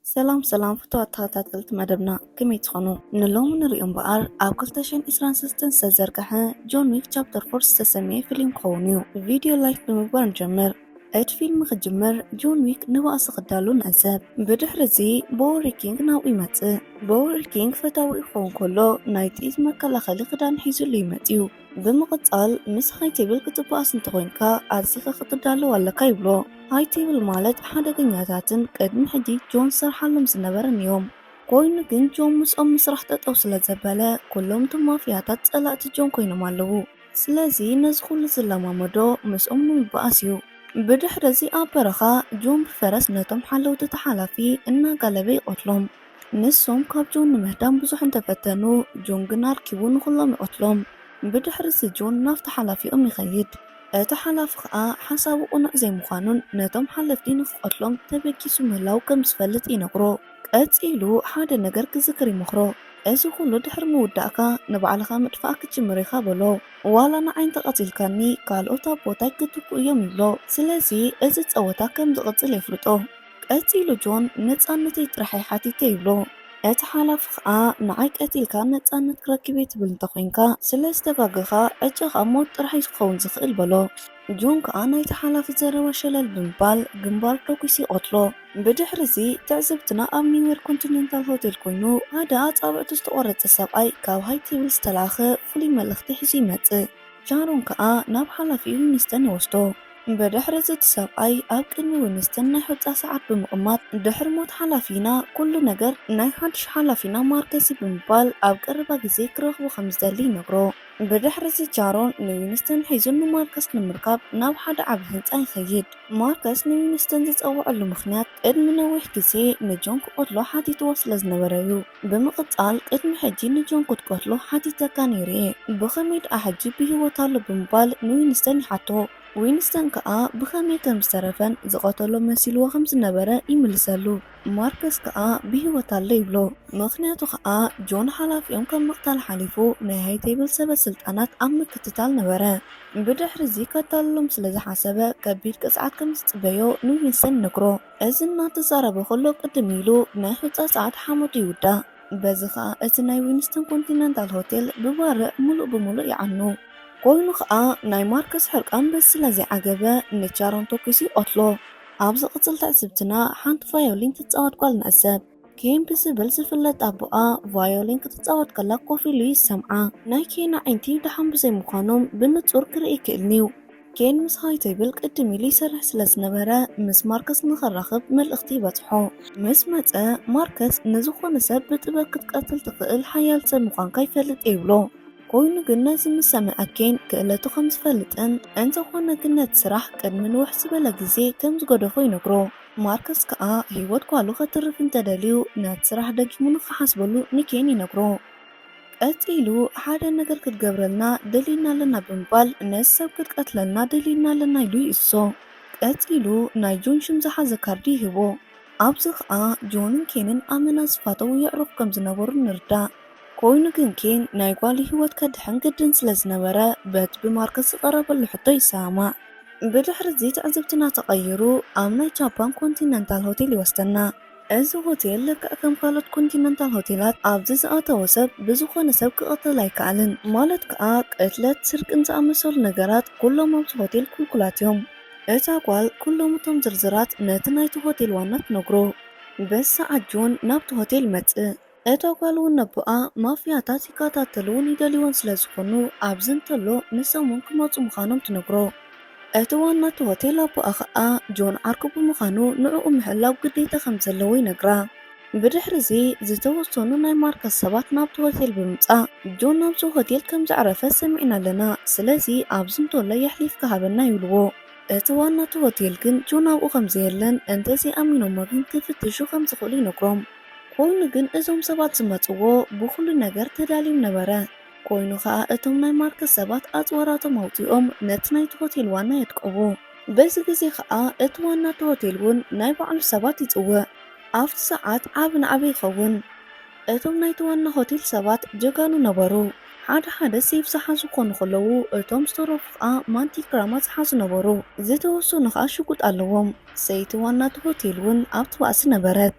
ሰላም ሰላም ፍቱዋት ተኸታተልቲ መደብና፣ ከመይ ትኾኑ? ንሎሚ ንሪኦ እምበኣር ኣብ ክልተ ሽሕን ዕስራን ሰለስተን ዝተዘርግሐ ጆን ዊክ ቻፕተር ፎር ዝተሰምየ ፊልም ክኸውን እዩ። ቪድዮ ላይክ ብምግባር ንጀምር። እቲ ፊልም ክጅምር ጆን ዊክ ንባእሲ ክዳሉ ንዕዘብ። ብድሕሪ እዚ ቦወር ኪንግ ናብኡ ይመጽእ። ቦወር ኪንግ ፈታዊኡ ክኸውን ከሎ ናይ ጥይት መከላኸሊ ክዳን ሒዙሉ ይመጽእ እዩ። ብምቕጻል ምስ ሃይ ቴብል ክትበኣስ እንተኾይንካ ኣዚኻ ክትዳለው ኣለካ ይብሎ። ሃይ ቴብል ማለት ሓደገኛታትን ቅድሚ ሕጂ ጆን ዝሰርሓሎም ዝነበረን እዮም። ኮይኑ ግን ጆን ምስኦም ምስራሕ ጠጠው ስለ ዘበለ ኩሎም እቶም ማፍያታት ጸላእቲ ጆን ኮይኖም ኣለዉ። ስለዚ ነዚ ኩሉ ዝለማመዶ ምስኦም ንምበኣስ እዩ። ብድሕሪ እዚ ኣብ በረኻ ጆን ብፈረስ ነቶም ሓለውቲ ተሓላፊ እናጋለበ ይቐትሎም። ንሶም ካብ ጆን ንምህዳም ብዙሕ እንተፈተኑ ጆን ግን ኣርኪቡ ንኹሎም ይቐትሎም። ብድሕሪ እዚ ጆን ናብቲ ሓላፊኦም ይኸይድ። እቲ ሓላፊ ኸኣ ሓሳቡ ቅኑዕ ዘይምዃኑን ነቶም ሓለፍቲ ንኽቐትሎም ተበጊሱ ምህላው ከም ዝፈልጥ ይነግሮ። ቀጺሉ ሓደ ነገር ክዝክር ይመኽሮ። እዚ ኩሉ ድሕሪ ምውዳእካ ንባዕልኻ ምጥፋእ ክትጅምር ኢኻ በሎ። ዋላ ንዓይ እንተቐቲልካኒ ካልኦት ኣብ ቦታይ ክትክኡ እዮም ይብሎ። ስለዚ እዚ ጸወታ ከም ዝቕጽል የፍልጦ። ቀጺሉ ጆን ነጻነተይ ጥራሕ እየ ሓቲተ ይብሎ። እቲ ሓላፊ ኸኣ ንዓይ ቀቲልካ ነጻነት ክረክብ እየ ትብል እንተኾይንካ ስለ ዝተጋገኻ ዕጫኻ ሞት ጥራሕ እዩ ክኸውን ዝኽእል በሎ። ጆን ከኣ ናይቲ ሓላፊ ዘረባ ሸለል ብምባል ግንባሩ ተኲሱ ይቐትሎ። ብድሕሪ እዚ ትዕዝብትና ኣብ ኒውዮርክ ኮንቲነንታል ሆቴል ኮይኑ ሓደ ኣጻብዕቱ ዝተቖረጸ ሰብኣይ ካብ ሃይ ቴብል ዝተላእኸ ፍሉይ መልእኽቲ ሒዙ ይመጽእ። ቻሮን ከኣ ናብ ሓላፊኡ ዊንስተን ይወስዶ። ብድሕሪ እዚ እቲ ሰብኣይ ኣብ ቅድሚ ዊንስተን ናይ ሑጻ ሰዓት ብምቕማጥ ድሕሪ ሞት ሓላፊና ኩሉ ነገር ናይ ሓድሽ ሓላፊና ማርከስ እዩ ብምባል ኣብ ቀረባ ግዜ ክረኽቦ ከም ዝደሊ ይነግሮ። ብድሕሪ እዚ ቻሮን ንዊንስተን ሒዙ ንማርከስ ንምርካብ ናብ ሓደ ዓቢ ህንጻ ይኸይድ። ማርከስ ንዊንስተን ዝጸውዐሉ ምኽንያት ቅድሚ ነዊሕ ግዜ ንጆን ክቐትሎ ሓቲትዎ ስለ ዝነበረ እዩ። ብምቕጻል ቅድሚ ሕጂ ንጆን ክትቀትሎ ሓቲተካ ነይረ እየ፣ ብኸመይ ደኣ ሕጂ ብህይወት ኣሎ ብምባል ንዊንስተን ይሓቶ። ዊንስተን ከኣ ብኸመይ ከም ዝተረፈን ዝቐተሎ መሲልዎ ከም ዝነበረ ይምልሰሉ። ማርከስ ከኣ ብህይወት ኣሎ ይብሎ። ምኽንያቱ ከኣ ጆን ሓላፊኦም ካብ ምቕታል ሓሊፉ ናይ ሃይ ቴብል ሰበ ስልጣናት ኣብ ምክትታል ነበረ። ብድሕሪ እዚ ከታልሎም ስለ ዝሓሰበ ከቢድ ቅጽዓት ከም ዝጽበዮ ንዊንስተን ይነግሮ። እዚ እናተዛረበ ከሎ ቅድም ኢሉ ናይ ሑጻ ሰዓት ሓመዱ ይውዳእ። በዚ ከኣ እቲ ናይ ዊንስተን ኮንቲነንታል ሆቴል ብባርዕ ምሉእ ብምሉእ ይዓኑ። ኮይኑ ከኣ ናይ ማርከስ ሕርቃን በዚ ስለ ዘይዓገበ ንቻሮን ተኲሱ ይቐትሎ። ኣብ ዝቕጽል ትዕዝብትና ሓንቲ ቫዮሊን ትጻወት ጓል ንዕዘብ። ኬን ብዝብል ዝፍለጥ ኣቦኣ ቫዮሊን ክትጻወት ከላ ኮፍ ኢሉ ይሰምዓ። ናይ ኬን ኣዒንቲ ደሓን ብዘይምዃኖም ብንጹር ክርኢ ይክእልን'ዩ። ኬን ምስ ሃይ ቴብል ቅድም ኢሉ ይሰርሕ ስለ ዝነበረ ምስ ማርከስ ንኽራኸብ መልእኽቲ ይበጽሖ። ምስ መጸ ማርከስ ንዝኾነ ሰብ ብጥበብ ክትቀትል ትኽእል ሓያል ሰብ ምዃንካ ይፈልጥ እየ ይብሎ። ኮይኑ ግን ነዚ ምስ ሰምዐ ኬን ክእለቱ ከም ዝፈልጥን እንተኾነ ግን ነቲ ስራሕ ቅድሚ ንውሕ ዝበለ ግዜ ከም ዝገደፎ ይነግሮ። ማርከስ ከኣ ህይወት ጓሉ ከትርፍ እንተደልዩ ነቲ ስራሕ ደጊሙ ንኽሓስበሉ ንኬን ይነግሮ። ቀጺሉ ሓደ ነገር ክትገብረልና ደሊና ኣለና ብምባል ነዚ ሰብ ክትቀትለልና ደሊና ኣለና ኢሉ ይእዝዞ። ቀጺሉ ናይ ጆን ሽም ዝሓዘ ካርዲ ይህቦ። ኣብዚ ኸኣ ጆንን ኬንን ኣመና ዝፋተዉ የዕሩኽ ከም ዝነበሩ ንርዳእ። ኮይኑ ግን ኬን ናይ ጓሉ ህይወት ከድሕን ግድን ስለ ዝነበረ በቲ ብማርከስ ዝቐረበሉ ሕቶ ይሰማማዕ። ብድሕሪ እዚ ትዕዝብትና ተቐይሩ ኣብ ናይ ጃፓን ኮንቲነንታል ሆቴል ይወስደና። እዚ ሆቴል ልክዕ ከም ካልኦት ኮንቲነንታል ሆቴላት ኣብዚ ዝኣተወ ሰብ ብዝኾነ ሰብ ክቕተል ኣይከኣልን። ማለት ከኣ ቅትለት፣ ስርቅን ዝኣመሰሉ ነገራት ኩሎም ኣብዚ ሆቴል ክልኩላት እዮም። እታ ጓል ኩሎም እቶም ዝርዝራት ነቲ ናይቲ ሆቴል ዋና ትነግሮ። በዚ ሰዓት ጆን ናብቲ ሆቴል ይመጽእ። እታ ጓል እውን ነቦኣ ማፍያታት ይከታተልዎን ይደልይዎን ስለ ዝኾኑ ኣብዚ እንተሎ ንሶም እውን ክመጹ ምዃኖም ትነግሮ። እቲ ዋና እቲ ሆቴል ኣቦኣ ኸኣ ጆን ዓርኩ ብምዃኑ ንዕኡ ምሕላው ግዴታ ከም ዘለዎ ይነግራ። ብድሕሪ እዚ ዝተወሰኑ ናይ ማርከስ ሰባት ናብቲ ሆቴል ብምምጻእ ጆን ናብዚ ሆቴል ከም ዘዕረፈ ሰሚዕና ኣለና፣ ስለዚ ኣብዚ እንተሎ የሕሊፍካ ሃበና ይብልዎ። እቲ ዋና እቲ ሆቴል ግን ጆን ኣብኡ ከም ዘየለን እንተዘይኣሚኖሞ ግን ክፍትሹ ከም ዝኽእሉ ይነግሮም። ኮይኑ ግን እዞም ሰባት ዝመጽዎ ብኹሉ ነገር ተዳልዮም ነበረ። ኮይኑ ኸኣ እቶም ናይ ማርከስ ሰባት ኣጽዋራቶም ኣውጺኦም ነቲ ናይቲ ሆቴል ዋና የጥቅዎ። በዚ ግዜ ኸኣ እቲ ዋና እቲ ሆቴል እውን ናይ ባዕሉ ሰባት ይጽውዕ። ኣብቲ ሰዓት ዓቢ ናዕቢ ይኸውን። እቶም ናይቲ ዋና ሆቴል ሰባት ጀጋኑ ነበሩ። ሓደ ሓደ ሴፍ ዝሓዙ ክኾኑ ከለዉ እቶም ዝተረፉ ኸኣ ማንቲግራማ ዝሓዙ ነበሩ። ዝተወሰኑ ኸኣ ሽጉጥ ኣለዎም። ሰይቲ ዋና እቲ ሆቴል እውን ኣብቲ ባእሲ ነበረት።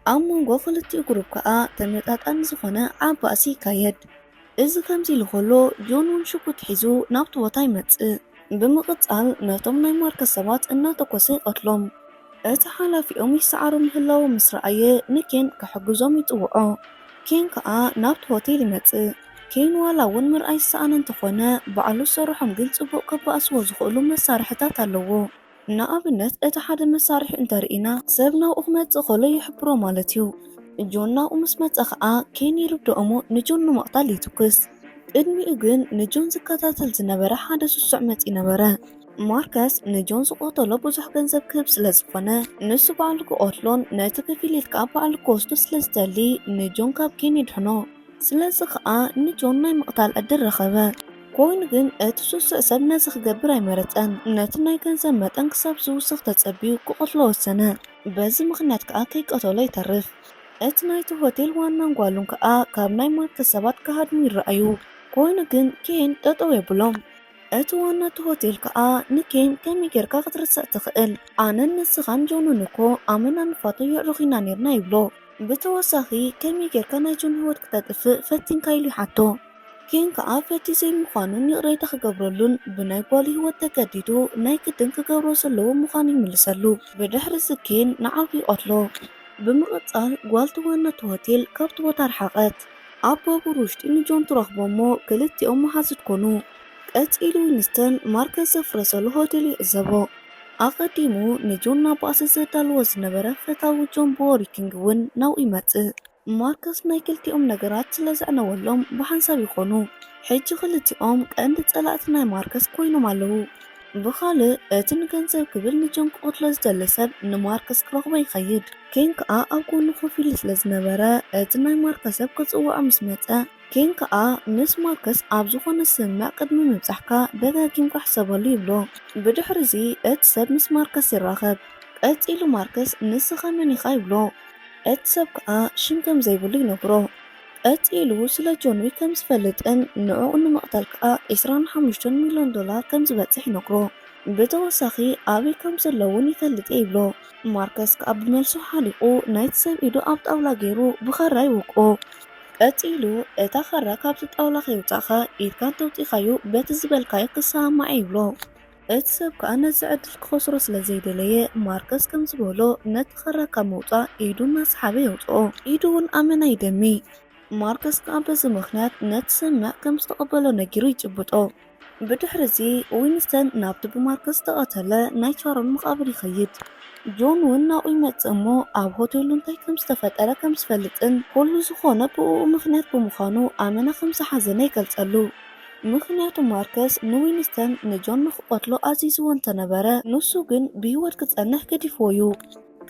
ኣብ መንጎ ክልቲኡ ግሩፕ ከኣ ተመጣጣኒ ዝኾነ ዓቢ ባእሲ ይካየድ። እዚ ከምዚ ኢሉ ከሎ፣ ጆን እውን ሽጉጥ ሒዙ ናብቲ ቦታ ይመጽእ። ብምቕጻል ነቶም ናይ ማርከስ ሰባት እናተኮሰ ይቐትሎም። እቲ ሓላፊኦም ይሰዓሩ ምህላዎም ምስ ረኣየ ንኬን ክሕግዞም ይጽውዖ። ኬን ከኣ ናብቲ ሆቴል ይመጽእ። ኬን ዋላ እውን ምርኣይ ዝሰኣነ እንተኾነ፣ ባዕሉ ዝሰርሖም ግን ጽቡቕ ከባእስዎ ዝኽእሉ መሳርሕታት ኣለዎ። ንኣብነት፣ እቲ ሓደ መሳርሒ እንተርኢና፣ ሰብ ናብኡ ክመጽእ ከሎ ይሕብሮ ማለት እዩ። ጆን ናብኡ ምስ መጸ ከኣ፣ ኬን ይርድኦ እሞ ንጆን ንምቕታል ይትኩስ። ቅድሚኡ ግን ንጆን ዝከታተል ዝነበረ ሓደ ስሱዕ መጺኡ ነበረ። ማርከስ ንጆን ዝቐተሎ ብዙሕ ገንዘብ ክህብ ስለ ዝኾነ፣ ንሱ ባዕሉ ክቐትሎን ነቲ ክፍሊት ከኣ ባዕሉ ክወስዶ ስለ ዝደሊ፣ ንጆን ካብ ኬን ይድሕኖ። ስለዚ ከኣ ንጆን ናይ ምቕታል ዕድል ረኸበ። ኮይኑ ግን እቲ ስሱዕ ሰብ ነዚ ክገብር ኣይመረጸን። ነቲ ናይ ገንዘብ መጠን ክሳብ ዝውስኽ ተጸቢዩ ክቐትሎ ወሰነ። በዚ ምኽንያት ከኣ ከይቀተሎ ይተርፍ። እቲ ናይቲ ሆቴል ዋናን ጓሉን ከኣ ካብ ናይ ማርከስ ሰባት ክሃድሙ ይረኣዩ። ኮይኑ ግን ኬን ጠጠው የብሎም። እቲ ዋና እቲ ሆቴል ከኣ ንኬን ከመይ ጌርካ ክትርስዕ ትኽእል? ኣነን ንስኻን ጆንን እኮ ኣመና ንፋቶ የዕሩኽ ኢና ኔርና ይብሎ። ብተወሳኺ ከመይ ጌርካ ናይ ጆን ህይወት ክተጥፍእ ፈቲንካ ኢሉ ይሓቶ። ኬን ከኣ ፈትዩ ዘይምዃኑን ይቕሬታ ክገብረሉን ብናይ ጓሉ ህይወት ተገዲዱ ናይ ግድን ክገብሮ ዘለዎ ምዃኑ ይምልሰሉ። ብድሕሪ እዚ ኬን ንዓርኩ ይቐትሎ። ብምቕጻል ጓልቲ ዋና እቲ ሆቴል ካብቲ ቦታ ረሓቐት። ኣብ ባቡር ውሽጢ ንጆን ትረኽቦ እሞ ክልቲኦም መሓዙት ኮኑ። ቀጺሉ ዊንስተን ማርከስ ዘፍረሰሉ ሆቴል ይዕዘቦ። ኣቐዲሙ ንጆን ናብ ባእሲ ዘዳልዎ ዝነበረ ፈታዊ ጆን ቦወሪ ኪንግ እውን ናብኡ ይመጽእ። ማርከስ ናይ ክልቲኦም ነገራት ስለ ዘዕነወሎም ብሓንሳብ ይኾኑ። ሕጂ ክልቲኦም ቀንዲ ጸላእቲ ናይ ማርከስ ኮይኖም ኣለዉ። ብኻልእ፣ እቲ ንገንዘብ ክብል ንጆን ክቐትሎ ዝደሊ ሰብ ንማርከስ ክረኽቦ ይኸይድ። ኬን ከኣ ኣብ ጎኑ ኮፍ ኢሉ ስለ ዝነበረ፣ እቲ ናይ ማርከስ ሰብ ክጽውዖ ምስ መጸ፣ ኬን ከኣ ምስ ማርከስ ኣብ ዝኾነ ስምምዕ ቅድሚ ምብጻሕካ ደጋጊምካ ሕሰበሉ ይብሎ። ብድሕርዚ እቲ ሰብ ምስ ማርከስ ይራኸብ። ቀጺሉ ማርከስ ንስኻ መን ኢኻ ይብሎ። እቲ ሰብ ከኣ ሽም ከም ዘይብሉ ይነግሮ። ቀጺሉ ስለ ጆን ዊክ ከም ዝፈልጥን ንዕኡ ንምቕታል ከኣ ዕስራን ሓሙሽተን ሚልዮን ዶላር ከም ዝበጽሕ ይነግሮ። ብተወሳኺ ኣበይ ከም ዘሎ እውን ይፈልጥ እየ ይብሎ። ማርከስ ከኣ ብመልሱ ሓሊቑ ናይቲ ሰብ ኢዱ ኣብ ጣውላ ገይሩ ብኻራ ይወቅኦ። ቀጺሉ እታ ኻራ ካብቲ ጣውላ ከየውጻእካ ኢድካ እንተውጺእካዮ በቲ ዝበልካዮ ክሰማማዕ ይብሎ። እቲ ሰብ ከኣ ነዚ ዕድል ክኸስሮ ስለ ዘይደለየ ማርከስ ከም ዝበሎ ነቲ ኻራ ካብ ምውጻእ ኢዱ እናሰሓበ የውጽኦ። ኢዱ እውን ኣመና ይደሚ። ማርከስ ከኣ በዚ ምኽንያት ነቲ ስምምዕ ከም ዝተቐበሎ ነጊሩ ይጭብጦ። ብድሕርዚ ዊንስተን ናብቲ ብማርከስ ዝተቐተለ ናይ ቻሮን መቓብር ይኸይድ። ጆን እውን ናብኡ ይመጽእ እሞ ኣብ ሆቴሉ እንታይ ከም ዝተፈጠረ ከም ዝፈልጥን ኩሉ ዝኾነ ብእኡ ምኽንያት ብምዃኑ ኣመና ከም ዝሓዘነ ይገልጸሉ። ምኽንያቱ ማርከስ ንዊንስተን ንጆን ንኽቐትሎ ኣዚዝዎ እንተነበረ ንሱ ግን ብህይወት ክጸንሕ ገዲፍዎ እዩ።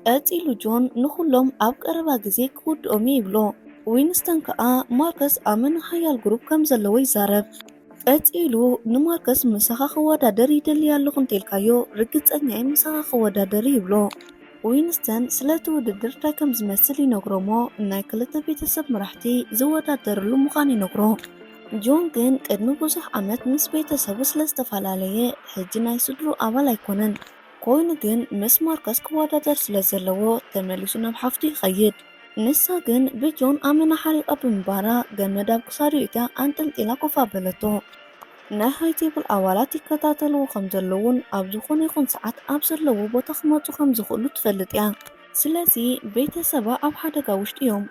ቀጺሉ ጆን ንኹሎም ኣብ ቀረባ ግዜ ክውድኦም እየ ይብሎ። ዊንስተን ከኣ ማርከስ ኣመና ሓያል ግሩፕ ከም ዘለዎ ይዛረብ። ቀጺሉ ንማርከስ ምሳኻ ክወዳደር ይደሊ ኣለኹ እንተልካዮ ርግጸኛ እየ ምሳኻ ክወዳደር ይብሎ። ዊንስተን ስለቲ ውድድር እንታይ ከም ዝመስል ይነግሮ እሞ ናይ ክልተ ቤተሰብ መራሕቲ ዝወዳደርሉ ምዃኑ ይነግሮ። ጆን ግን ቅድሚ ብዙሕ ዓመት ምስ ቤተሰቡ ስለ ዝተፈላለየ ሕጂ ናይ ስድርኡ ኣባል ኣይኮነን። ኮይኑ ግን ምስ ማርከስ ክወዳደር ስለ ዘለዎ ተመሊሱ ናብ ሓፍቱ ይኸይድ። ንሳ ግን ብጆን ኣመና ሓሪቓ ብምንባራ ገመድ ኣብ ክሳዱ ኣእትያ ኣንጠልጢላ ኮፍ ኣበለቶ። ናይ ሃይ ቴብል ኣባላት ይከታተልዎ ከም ዘለዉን ኣብ ዝኾነ ይኹን ሰዓት ኣብ ዘለዎ ቦታ ክመጹ ከም ዝኽእሉ ትፈልጥ እያ። ስለዚ ቤተሰባ ኣብ ሓደጋ ውሽጢ እዮም።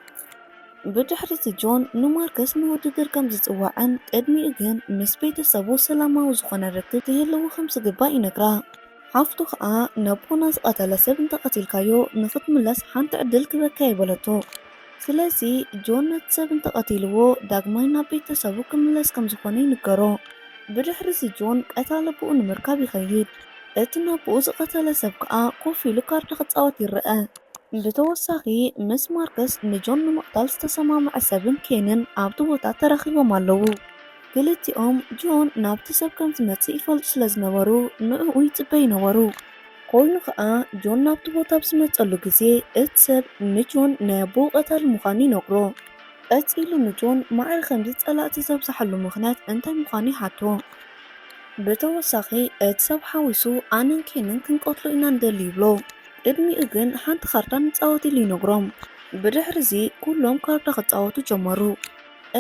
ብድሕሪ እዚ ጆን ንማርከስ ንውድድር ከም ዝጽውዐን ቅድሚኡ ግን ምስ ቤተሰቡ ሰላማዊ ዝኾነ ርክብ ክህልዎ ከም ዝግባእ ይነግራ። ሓፍቱ ከኣ ነቦና ዝቐተለ ሰብ እንተቐቲልካዮ ንኽትምለስ ሓንቲ ዕድል ክበካ እየ በለቶ። ስለዚ ጆን ነቲ ሰብ እንተቐቲልዎ ዳግማይ ናብ ቤተሰቡ ክምለስ ከም ዝኾነ ይንገሮ። ብድሕሪ እዚ ጆን ቀታሊ ኣቦኡ ንምርካብ ይኸይድ። እቲ ነቦኡ ዝቐተለ ሰብ ከኣ ኮፍ ኢሉ ካርድ ክጻወት ይረአ። ብተወሳኺ ምስ ማርከስ ንጆን ንምቕታል ዝተሰማምዐ ሰብን ኬንን ኣብቲ ቦታ ተራኺቦም ኣለዉ። ክልቲኦም ጆን ናብቲ ሰብ ከም ዝመጽእ ይፈልጡ ስለ ዝነበሩ ንዕኡ ይጽበዩ ነበሩ። ኮይኑ ኸኣ ጆን ናብቲ ቦታ ኣብ ዝመጸሉ ግዜ እቲ ሰብ ንጆን ናይ ኣቦኡ ቀታሊ ምዃኑ ይነግሮ። ቀጺሉ ንጆን ማዕረ ከምዚ ጸላእቲ ዘብዝሓሉ ምኽንያት እንታይ ምዃኑ ይሓቶ። ብተወሳኺ እቲ ሰብ ሓዊሱ ኣነን ኬንን ክንቀትሎ ኢና ንደሊ ይብሎ። ቅድሚኡ ግን ሓንቲ ካርታ ንጻወት ኢሉ ይነግሮም። ብድሕርዚ ኩሎም ካርታ ክጻወቱ ጀመሩ።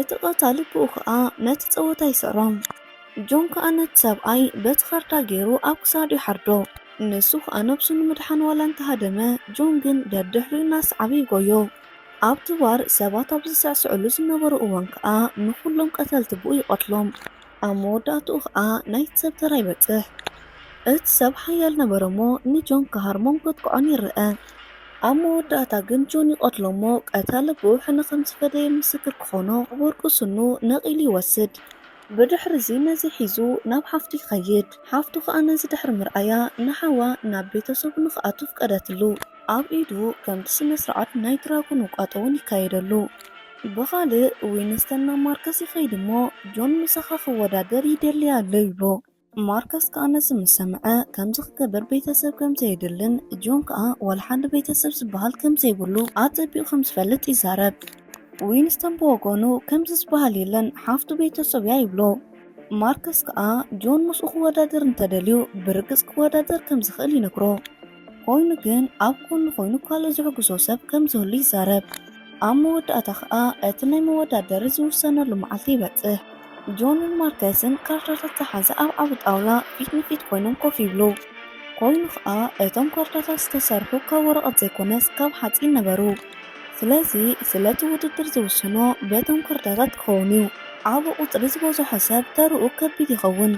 እቲ ቀታሊ ብኡ ከኣ ነቲ ጸወታ ይስዕሮም። ጆን ከኣ ነቲ ሰብኣይ በቲ ካርታ ገይሩ ኣብ ክሳዱ ይሓርዶ። ንሱ ከኣ ነብሱ ንምድሓን ዋላ እንተሃደመ፣ ጆን ግን ደድሕሪኡ እናሰዓበ ይጎዮ። ኣብቲ ባር ሰባት ኣብ ዝስዕስዕሉ ዝነበሩ እዋን ከኣ ንኹሎም ቀተልቲ ብኡ ይቐትሎም። ኣብ መወዳእትኡ ከኣ ናይቲ ሰብ ተራ ይበጽሕ። እቲ ሰብ ሓያል ነበረ እሞ ንጆን ክሃርሞን ከጥቅዖን ይረአ። ኣብ መወዳእታ ግን ጆን ይቐትሎ እሞ ቀታሊ ብኡ ሕነ ከም ዝፈደየ ምስክር ክኾኖ ወርቂ ስኑ ነቒሉ ይወስድ። ብድሕሪ እዚ ነዚ ሒዙ ናብ ሓፍቱ ይኸይድ። ሓፍቱ ከኣ ነዚ ድሕሪ ምርኣያ ንሓዋ ናብ ቤተሰቡ ንኽኣቱ ፍቀደትሉ። ኣብ ኢዱ ከምቲ ስነ ስርዓት ናይ ድራጎን ውቃጦ እውን ይካየደሉ። ብኻልእ ዊንስተን ናብ ማርከስ ይኸይድ እሞ ጆን ምሳኻ ክወዳደር ይደሊ ኣሎ ይብሎ። ማርከስ ከኣ ነዚ ምስ ሰምዐ ከምዚ ክገብር ቤተሰብ ከም ዘየድልን ጆን ከኣ ዋላ ሓደ ቤተሰብ ዝበሃል ከም ዘይብሉ ኣጸቢቑ ከም ዝፈልጥ ይዛረብ። ዊንስተን ብወገኑ ከምዚ ዝበሃል የለን፣ ሓፍቱ ቤተሰብ እያ ይብሎ። ማርከስ ከኣ ጆን ምስኡ ክወዳደር እንተደልዩ ብርግጽ ክወዳደር ከም ዝኽእል ይነግሮ። ኮይኑ ግን ኣብ ጎኑ ኮይኑ ካልእ ዝሕግዞ ሰብ ከም ዝህሉ ይዛረብ። ኣብ መወዳእታ ከኣ እቲ ናይ መወዳደሪ ዝውሰነሉ መዓልቲ ይበጽሕ። ጆንን ማርከስን ካርታታት ዝሓዘ ኣብ ዓቢ ጣውላ ፊት ንፊት ኮይኖም ኮፍ ይብሉ። ኮይኑ ከኣ እቶም ካርታታት ዝተሰርሑ ካብ ወረቐት ዘይኮነስ ካብ ሓጺን ነበሩ። ስለዚ ስለቲ ውድድር ዝውስኖ በቶም ካርታታት ክኸውን እዩ። ዓቢ ቁጽሪ ዝበዝሖ ሰብ ተርኡ ከቢድ ይኸውን።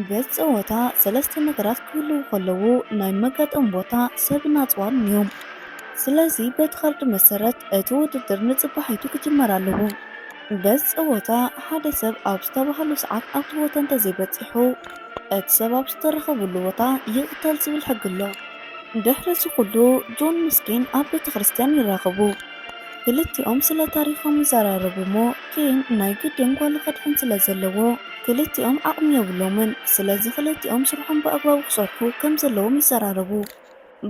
በዚ ጸወታ ሰለስተ ነገራት ክህልዉ ከለዉ ናይ መጋጠሚ ቦታ፣ ሰብን ኣጽዋርን እዮም። ስለዚ በቲ ካርድ መሰረት እቲ ውድድር ንጽባሒቱ ክጅመር ኣለዎ። በዚ ጸወታ ሓደ ሰብ ኣብ ዝተባህሉ ሰዓት ኣብቲ ቦታ እንተዘይበጺሑ እቲ ሰብ ኣብ ዝተረኸበሉ ቦታ ይቕተል ዝብል ሕጊ ኣሎ። ድሕሪ እዚ ኩሉ ጆን ምስ ኬን ኣብ ቤተ ክርስቲያን ይራኸቡ። ክልቲኦም ስለ ታሪኾም ይዘራረቡ እሞ ኬን ናይ ግድን ጓሉ ከድሕን ስለ ዘለዎ ክልቲኦም ዓቕሚ የብሎምን። ስለዚ ክልቲኦም ስርሖም ብኣግባቡ ክሰርሑ ከም ዘለዎም ይዘራረቡ።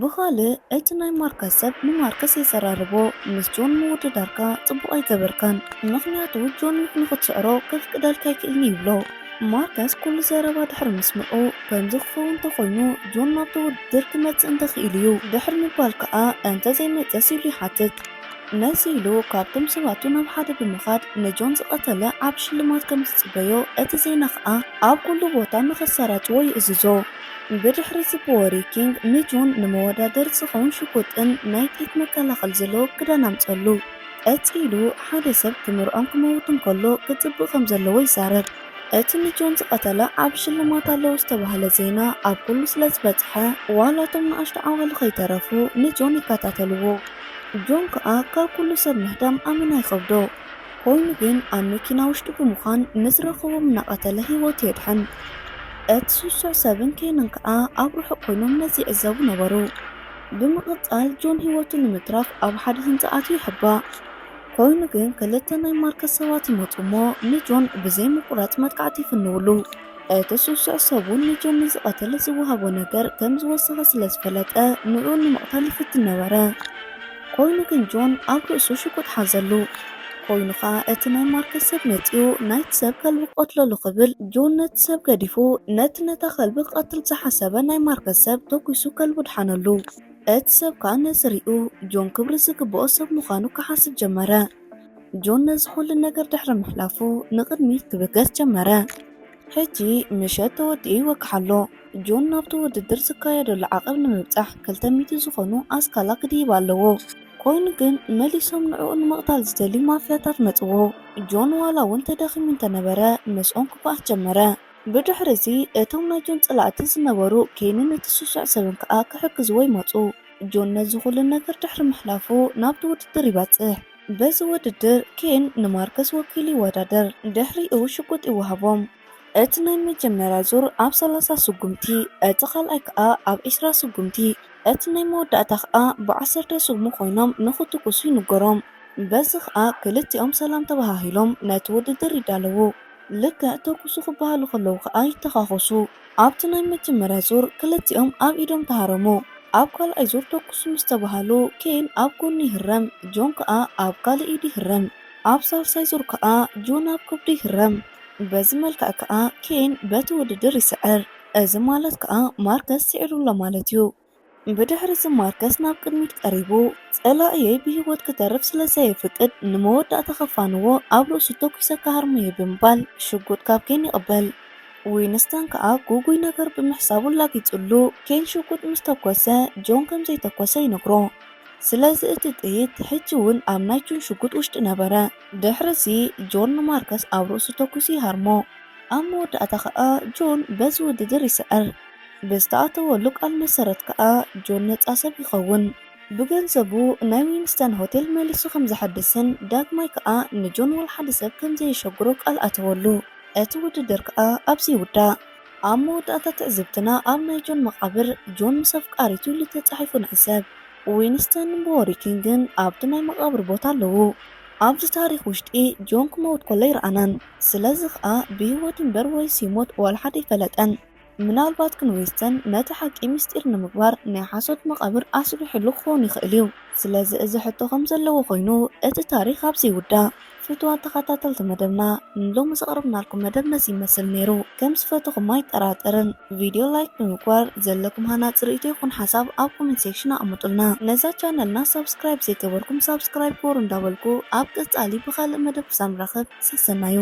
ብኻልእ እቲ ናይ ማርከስ ሰብ ንማርከስ የዘራርቦ፣ ምስ ጆን ምውድዳርካ ጽቡቕ ኣይገበርካን፣ ምኽንያቱ ጆን ንክትስዕሮ ከፍቅደልካ ኣይክእልን ይብሎ። ማርከስ ኩሉ ዘረባ ድሕሪ ምስምዑ፣ ከምዚ ክኸውን እንተኾይኑ ጆን ናብቲ ውድድር ክመጽእ እንተኽኢሉ እዩ፣ ድሕሪ ምባል ከኣ እንተዘይመጸስ ኢሉ ይሓትት። ነዚ ኢሉ ካብቶም ሰባቱ ናብ ሓደ ብምኻድ ንጆን ዝቐተለ ዓቢ ሽልማት ከም ዝጽበዮ እቲ ዜና ከኣ ኣብ ኩሉ ቦታ ንኸሰራጭዎ ይእዝዞ። ብድሕሪ እዚ ብወሪ ኪንግ ንጆን ንመወዳደሪ ዝኸውን ሽጉጥን ናይ ጥይት መከላኸሊ ዘለዎ ክዳን ኣምጸሉ። ቀጺሉ ሓደ ሰብ ክምርዖን ክመውትን ከሎ ክጽብቕ ከም ዘለዎ ይዛረብ። እቲ ንጆን ዝቐተለ ዓቢ ሽልማት ኣለዎ ዝተባህለ ዜና ኣብ ኩሉ ስለ ዝበጽሐ ዋላ እቶም ንኣሽቱ ዓዋሉ ከይተረፉ ንጆን ይከታተልዎ። ጆን ከኣ ካብ ኩሉ ሰብ ምህዳም ኣመና ይኸብዶ። ኮይኑ ግን ኣብ መኪና ውሽጢ ብምዃን ንዝረኸቦም እናቐተለ ህይወቱ የድሕን። እቲ ስሱዕ ሰብን ኬንን ከኣ ኣብ ርሑቕ ኮይኖም ነዚ ይዕዘቡ ነበሩ። ብምቕጻል ጆን ህይወቱ ንምትራፍ ኣብ ሓደ ህንጻ ኣትዩ ይሕባእ። ኮይኑ ግን ክልተ ናይ ማርከስ ሰባት ይመጹ እሞ ንጆን ብዘይ ምቁራጽ መጥቃዕቲ ይፍንውሉ። እቲ ስሱዕ ሰብ እውን ንጆን ንዝቐተለ ዝወሃቦ ነገር ከም ዝወሰኸ ስለ ዝፈለጠ ንዕኡ ንምቕታል ይፍትን ነበረ። ኮይኑ ግን ጆን ኣብ ርእሱ ሽጉጥ ሓዘሉ። ኮይኑ ኸኣ እቲ ናይ ማርከስ ሰብ መጺኡ ናይቲ ሰብ ከልቢ ክቐትለሉ ክብል ጆን ነቲ ሰብ ገዲፉ ነቲ ነታ ከልቢ ክቐትል ዝሓሰበ ናይ ማርከስ ሰብ ተኲሱ ከልቡ ድሓነሉ። እቲ ሰብ ከኣ ነዚ ሪኡ ጆን ክብሪ ዝግብኦ ሰብ ምዃኑ ክሓስብ ጀመረ። ጆን ነዚ ኩሉ ነገር ድሕሪ ምሕላፉ ንቕድሚት ክብገስ ጀመረ። ሕጂ ምሸት ተወዲኡ ይወግሕ ኣሎ። ጆን ናብቲ ውድድር ዝካየደሉ ዓቐብ ንምብጻሕ ክልተ ሚእቲ ዝኾኑ ኣስካላ ክድይብ ኣለዎ። ኮይኑ ግን መሊሶም ንዕኡ ንምቕታል ዝደልዩ ማፍያታት መጽዎ። ጆን ዋላ እውን ተዳኺሙ እንተነበረ ምስኦም ክበኣስ ጀመረ። ብድሕሪ እዚ እቶም ናይ ጆን ጸላእቲ ዝነበሩ ኬንን እቲ ስሱዕ ሰብን ከኣ ክሕግዝዎ ይመጹ። ጆን ነዚ ኩሉ ነገር ድሕሪ ምሕላፉ ናብቲ ውድድር ይበጽሕ። በዚ ውድድር ኬን ንማርከስ ወኪሉ ይወዳደር። ድሕሪኡ ሽጉጥ ይወሃቦም። እቲ ናይ መጀመርያ ዙር ኣብ ሰላሳ ስጉምቲ፣ እቲ ካልኣይ ከኣ ኣብ ዕስራ ስጉምቲ፣ እቲ ናይ መወዳእታ ከኣ ብዓሰርተ ስጉሚ ኮይኖም ንኽትኩሱ ይንገሮም። በዚ ከኣ ክልቲኦም ሰላም ተባሃሂሎም ነቲ ውድድር ይዳለዉ። ልክዕ ተኩሱ ክበሃሉ ከለዉ ከኣ ይተኻኾሱ። ኣብቲ ናይ መጀመርያ ዙር ክልቲኦም ኣብ ኢዶም ተሃረሙ። ኣብ ካልኣይ ዙር ተኩሱ ምስ ተባሃሉ ኬን ኣብ ጎኑ ይህረም፣ ጆን ከኣ ኣብ ካልእ ኢዱ ይህረም። ኣብ ሳልሳይ ዙር ከኣ ጆን ኣብ ከብዱ ይህረም። በዚ መልክዕ ከኣ ኬን በቲ ውድድር ይስዕር። እዚ ማለት ከኣ ማርከስ ስዒሩ ኣሎ ማለት እዩ። ብድሕሪ እዚ ማርከስ ናብ ቅድሚት ቀሪቡ፣ "ጸላእየይ ብህይወት ክተርፍ ስለ ዘየፍቅድ ንመወዳእታ ከፋንዎ ኣብ ርእሱ ተኩሰ ክሃርሞ'የ" ብምባል ሽጉጥ ካብ ኬን ይቕበል። ዊንስተን ከኣ ግጉይ ነገር ብምሕሳቡ ኣላጊጹሉ፣ ኬን ሽጉጥ ምስ ተኮሰ ጆን ከም ዘይተኮሰ ይነግሮ። ስለዚ እቲ ጥይት ሕጂ እውን ኣብ ናይ ጆን ሽጉጥ ውሽጢ ነበረ። ድሕሪ እዚ ጆን ንማርከስ ኣብ ርእሱ ተኩሱ ይሃርሞ። ኣብ መወዳእታ ከኣ ጆን በዚ ውድድር ይስዕር። ብዝተኣተወሉ ቃል መሰረት ከኣ ጆን ነጻ ሰብ ይኸውን። ብገንዘቡ ናይ ዊንስተን ሆቴል መሊሱ ከም ዘሐድስን ዳግማይ ከኣ ንጆን ዋላ ሓደ ሰብ ከም ዘየሸግሮ ቃል ኣተወሉ። እቲ ውድድር ከኣ ኣብዚ ይውዳእ። ኣብ መወዳእታ ትዕዝብትና ኣብ ናይ ጆን መቓብር ጆን ምስ ኣፍቃሪቱ ኢሉ ተጻሒፉ ንዕዘብ። ዊንስተንን ቦወሪክን ግን ኣብቲ ናይ መቓብር ቦታ ኣለዉ። ኣብዚ ታሪኽ ውሽጢ ጆን ክመውት ከሎ ኣይረኣናን። ስለዚ ከኣ ብህይወት እምበር ወይስ ይሞት ዋላ ሓደ ኣይፈለጠን። ምናልባት ግን ዊንስተን ነቲ ሓቂ ምስጢር ንምግባር ናይ ሓሶት መቓብር ኣስሪሑሉ ክኸውን ይኽእል እዩ። ስለዚ እዚ ሕቶ ከም ዘለዎ ኮይኑ እቲ ታሪኽ ኣብዚ ይውዳእ። ፍቱዋት ተኸታተልቲ መደብና፣ ንሎሚ ዘቕረብናልኩም መደብ ነዚ ይመስል ነይሩ። ከም ዝፈተኹም ኣይጠራጠርን። ቪድዮ ላይክ ብምግባር ዘለኩም ሃናጺ ርእይቶ ይኹን ሓሳብ ኣብ ኮመንት ሴክሽን ኣቕምጡልና። ነዛ ቻነልና ሳብስክራይብ ዘይገበርኩም ሳብስክራይብ ግበሩ እንዳበልኩ ኣብ ቀጻሊ ብኻልእ መደብ ክሳብ ንራኸብ ሰሰናዩ።